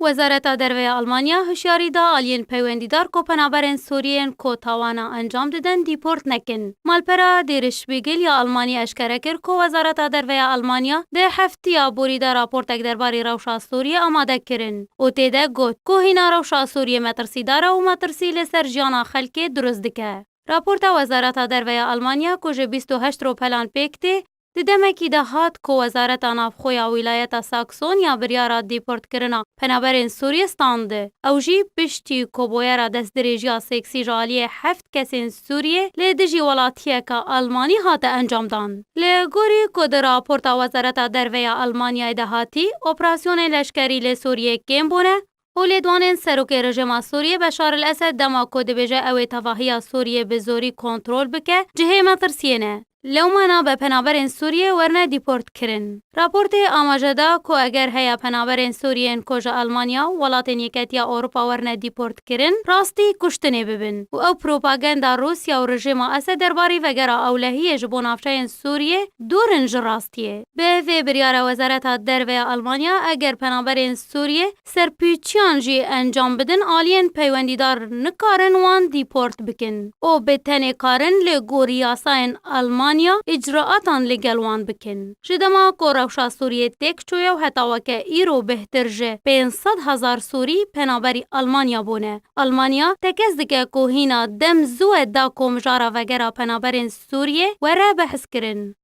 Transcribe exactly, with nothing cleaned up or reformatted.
Wezareta Derve ya Almanya hişyarî da aliyên peywendîdar ku penaberên Sûriyê yên ku tawana encam didin dîport nekin. Malpera Der Spiegel ya Almanî eşkere kir ku Wezareta Derve ya Almanya di heftiya borî de raportek derbarî rewşa Sûriyê amade kirin û tê de got ku hîna rewşa Sûriyê metirsîdar e û metirsî li ser jiyana xelkê dirust dike. Raporta Wezareta Derve ya Almanya ku ji bîst û heşt ropelan pêk tê, di demekî de hat ku Wezareta Navxwe ya Wîlayeta Saksonî ya biryara dîportkirina penaberên Sûriyê standi. Ew jî piştî ku bûyera destdirêjiya seksî ji aliyê heft kesên Sûriyê li dijî welatiyeke Almanî hate encamdan. Li gorî ku di raporta Wezareta Derve ya Almanyayê de hatî, operasyonên leşkerî li Sûriyê kêm bûne û lêdwanên serokê rejîma Sûriyê Beşar el Esed dema ku dibêje ew ê tevahiya Sûriyê bi zorî kontrol bike, cihê metirsiyê ne. Lewma nabe penaberên Sûriyê werne dîportkirin. Raportê amaje da ku eger heye penaberên Sûriyên ku ji Almanya û welatên Yeketiya Ewropa werne dîportkirin, rastî kuştinê bibin û ew propaganda Rûsya û rejîma Esed derbarî vegera ewlehiyê ji bo navçeyên Sûriyê dûr in ji rastiyê. Bi vê biryara Wezareta Derve ya Almanya, eger penaberên Sûriyê serpêçiyan jî encam bidin, aliyên peywendîdar nikarin wan dîport bikin û bi tenê karin li gorî yasayên Almanya îcraatan li gel wan bikin. Ji dema ku rewşa Sûriyê têk çûye û heta weke îro bêhtir ji pênc sed hezar Sûrî penaberî Almanya bûne. Almanya tekez dike ku hîna dem zû e da ku mijara vegera penaberên Sûriyê were behskirin.